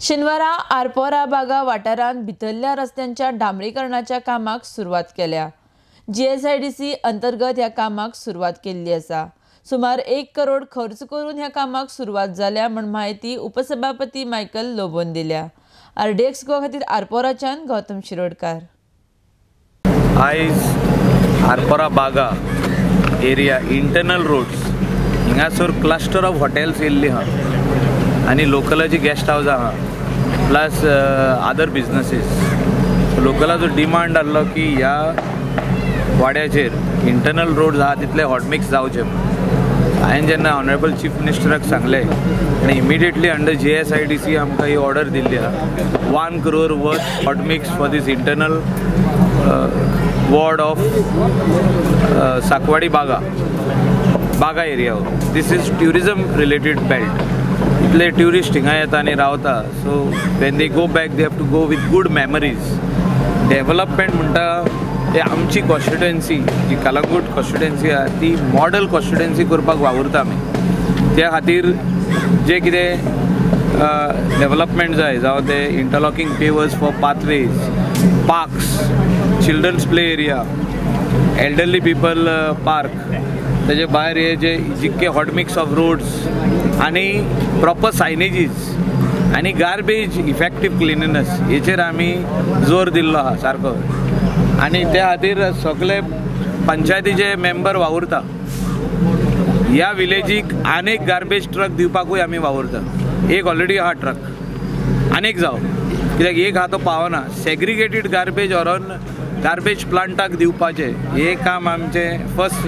शेनवारा आरपोरा बागा वाठारांत भितरल्या रस्त्यांच्या डांबरीकरणाच्या कामाक सुरवात केल्या. जीएसआयडीसी अंतर्गत ह्या कामाक सुरवात केल्ली आसा. सुमार 1 करोड खर्च करून ह्या कामाक सुरवात जाल्या म्हूण म्हायती उपसभापती मायकल लोबोन दिल्या. आरडीएक्स गोवा खातीर आरपोराच्यान गौतम शिरोडकार. आयज Arpora Baga area internal roads हिंगासर क्लस्टर ऑफ हॉटेल्स येयल्ली आहा आनी लोकलाची गेस्ट हावज आहा प्लस अदर बिजनसीस. लोकलाचो डिमांड आहलो की ह्या वाड्याचेर इंटरनल रोड्स आहा तितले हॉटमिक्स जावचे. हांवें जेन्ना ऑनरेबल चीफ मिनिस्टराक सांगलें आनी इमिडिएटली अंडर जीएसआयडीसी आमकां ही ऑर्डर दिल्ली आहा 1 crore worth hot mix for this internal ward of Sankwadi Baga Baga area. This is tourism related belt. इतले ट्युरिस्ट हिंगा येता आनी रावता. So when they go back they have to go with good memories. Development म्हणटा ते आमची constituency जी Calangute constituency आहा ती मॉडल कॉन्स्टिट्युएन्सी करपाक वावुरता आमी. त्या खातीर जे कितें डेवलपमेंट जाय, जावं ते interlocking pavers for pathways, parks, children's play area, elderly people park, तेजे भायर हे जे जितके हॉटमिक्स ऑफ रोड्स आनी प्रॉपर सायनेजीस आनी गार्बेज इफेक्टीव क्लिनिनेस हेचेर आमी जोर दिल्लो आहा सारको. आनी त्या खातीर सगळे पंचायतीचे मेंबर वावुरता. ह्या विलेजीक आनीक गार्बेज ट्रक दिवपाकूय आमी वावुरता. एक ऑलरेडी आहा ट्रक, आनीक जावं कित्याक एक आहा तो पावना. सेग्रिगेटेड गार्बेज व्हरोन गार्बेज प्लांटाक दिवपाचें हें काम आमचें first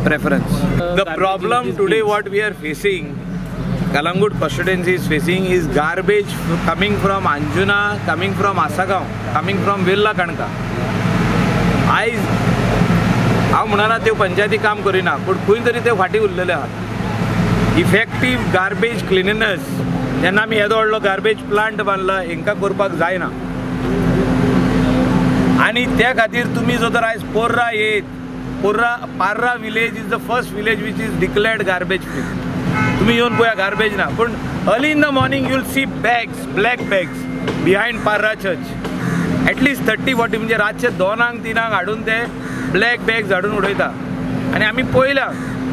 preference. The problem today what we are facing, Calangute constituency is facing is garbage coming from Anjuna, coming from Assagao, coming from Velha Canacona. आयज हांव म्हणना त्यो पंचायती काम करिना, पूण खंय तरी ते फाटीं उरलेले आहात. इफेक्टीव गार्बेज क्लिनिनेस जेन्ना आमी येदो व्हडलो गार्बेज प्लांट बांदला हेंकां करपाक जायना. आनी त्या खातीर तुमी जर तर आयज पोर्रा येत, Porra Parra village is the first village which is declared garbage free. तुमी येवन पळया गार्बेज ना, पूण early in the morning you will see bags, black bags behind Parra church. At least 30-40 म्हणजे रातचे 2-3 हाडून ते ब्लॅक बॅग्स हाडून उडयता. आनी आमी पळयल्या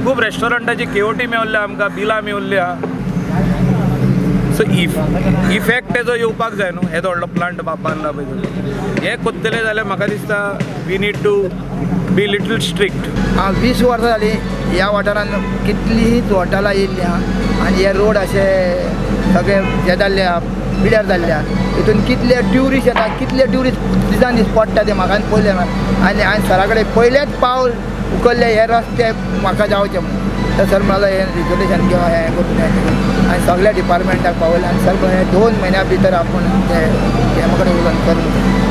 खूब रेस्टॉरंटाची केओटी मेवल्ल्या आमकां, बिलां मेवल्ली आहा. सो इफेक्ट तेजो येवपाक जाय न्हू. येदो व्हडलो प्लांट बांदला पळय तो, हें कोत्तले जाल्यार म्हाका दिसता we need to be little strict. 20 वर्सां जालीं ह्या वाठारांत कितलींच हॉटेलां येयल्लीं आहा आनी हे रोड अशे सगळे हे जाल्ले आहा, पिड्यार जाल्ले आहा. हितून कितले ट्युरिस्ट येता, कितले ट्युरिस्ट दिसान दीस पडटा ते म्हाका पयलें ना. आनी हांवें सरा कडेन पयलेच पावल उखल्लें हे रस्ते म्हाका जावचे म्हणून. तर सर म्हणलो हें रिजोल्युशन घेवन हें करून हें करून आनी सगळ्या डिपार्टमेंटाक पावयलें. आनी सर म्हणलें 2 म्हयन्या भितर आपूण ते हेमा कडेन उलोवन करून.